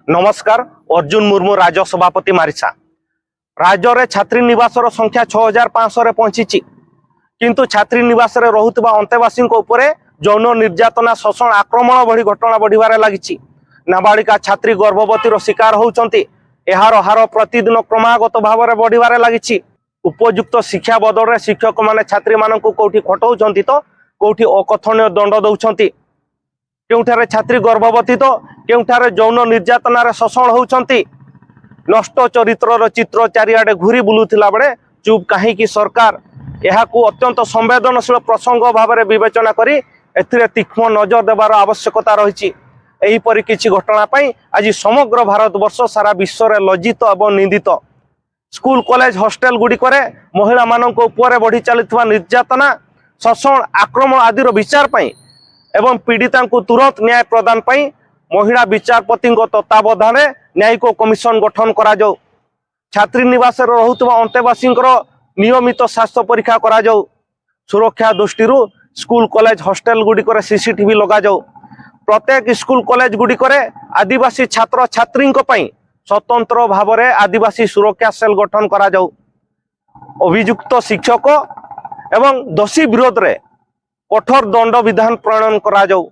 ନମସ୍କାର, ଅର୍ଜୁନ ମୁର୍ମୁ, ରାଜ୍ୟ ସଭାପତି, ମାରିସା। ରାଜ୍ୟରେ ଛାତ୍ରୀ ନିବାସର ସଂଖ୍ୟା 6500ରେ ପହଞ୍ଚିଛି। କିନ୍ତୁ ଛାତ୍ରୀ ନିବାସରେ ରହୁଥିବା ଅନ୍ତେବାସୀଙ୍କ ଉପରେ ଯୌନ ନିର୍ଯାତନା, ଶୋଷଣ, ଆକ୍ରମଣ ଭଳି ଘଟଣା ବଢ଼ିବାରେ ଲାଗିଛି। ନାବାଳିକା ଛାତ୍ରୀ ଗର୍ଭବତୀର ଶିକାର ହେଉଛନ୍ତି। ଏହାର ହାର ପ୍ରତିଦିନ କ୍ରମାଗତ ଭାବରେ ବଢ଼ିବାରେ ଲାଗିଛି। ଉପଯୁକ୍ତ ଶିକ୍ଷା ବଦଳରେ ଶିକ୍ଷକମାନେ ଛାତ୍ରୀମାନଙ୍କୁ କୋଉଠି ଖଟଉଛନ୍ତି ତ କୋଉଠି ଅକଥନୀୟ ଦଣ୍ଡ ଦେଉଛନ୍ତି। କେଉଁଠାରେ ଛାତ୍ରୀ ଗର୍ଭବତୀ ତ କେଉଁଠାରେ ଯୌନ ନିର୍ଯାତନାରେ ଶୋଷଣ ହେଉଛନ୍ତି। ନଷ୍ଟ ଚରିତ୍ରର ଚିତ୍ର ଚାରିଆଡ଼େ ଘୁରି ବୁଲୁଥିଲା ବେଳେ ଚୁପ୍ କାହିଁକି ସରକାର? ଏହାକୁ ଅତ୍ୟନ୍ତ ସମ୍ବେଦନଶୀଳ ପ୍ରସଙ୍ଗ ଭାବରେ ବିବେଚନା କରି ଏଥିରେ ତୀକ୍ଷ୍ଣ ନଜର ଦେବାର ଆବଶ୍ୟକତା ରହିଛି। ଏହିପରି କିଛି ଘଟଣା ପାଇଁ ଆଜି ସମଗ୍ର ଭାରତବର୍ଷ, ସାରା ବିଶ୍ୱରେ ଲଜ୍ଜିତ ଏବଂ ନିନ୍ଦିତ। ସ୍କୁଲ, କଲେଜ, ହଷ୍ଟେଲ ଗୁଡ଼ିକରେ ମହିଳାମାନଙ୍କ ଉପରେ ବଢ଼ି ଚାଲିଥିବା ନିର୍ଯାତନା, ଶୋଷଣ, ଆକ୍ରମଣ ଆଦିର ବିଚାର ପାଇଁ ଏବଂ ପୀଡ଼ିତାଙ୍କୁ ତୁରନ୍ତ ନ୍ୟାୟ ପ୍ରଦାନ ପାଇଁ ମହିଳା ବିଚାରପତିଙ୍କ ତତ୍ତ୍ୱାବଧାନରେ ନ୍ୟାୟିକ କମିଶନ ଗଠନ କରାଯାଉ। ଛାତ୍ରୀ ନିବାସରେ ରହୁଥିବା ଅନ୍ତେବାସୀଙ୍କର ନିୟମିତ ସ୍ୱାସ୍ଥ୍ୟ ପରୀକ୍ଷା କରାଯାଉ। ସୁରକ୍ଷା ଦୃଷ୍ଟିରୁ ସ୍କୁଲ, କଲେଜ, ହଷ୍ଟେଲ ଗୁଡ଼ିକରେ ସିସିଟିଭି ଲଗାଯାଉ। ପ୍ରତ୍ୟେକ ସ୍କୁଲ, କଲେଜ ଗୁଡ଼ିକରେ ଆଦିବାସୀ ଛାତ୍ରଛାତ୍ରୀଙ୍କ ପାଇଁ ସ୍ୱତନ୍ତ୍ର ଭାବରେ ଆଦିବାସୀ ସୁରକ୍ଷା ସେଲ୍ ଗଠନ କରାଯାଉ। ଅଭିଯୁକ୍ତ ଶିକ୍ଷକ ଏବଂ ଦୋଷୀ ବିରୋଧରେ କଠୋର ଦଣ୍ଡ ବିଧାନ ପ୍ରଣୟନ କରାଯାଉ।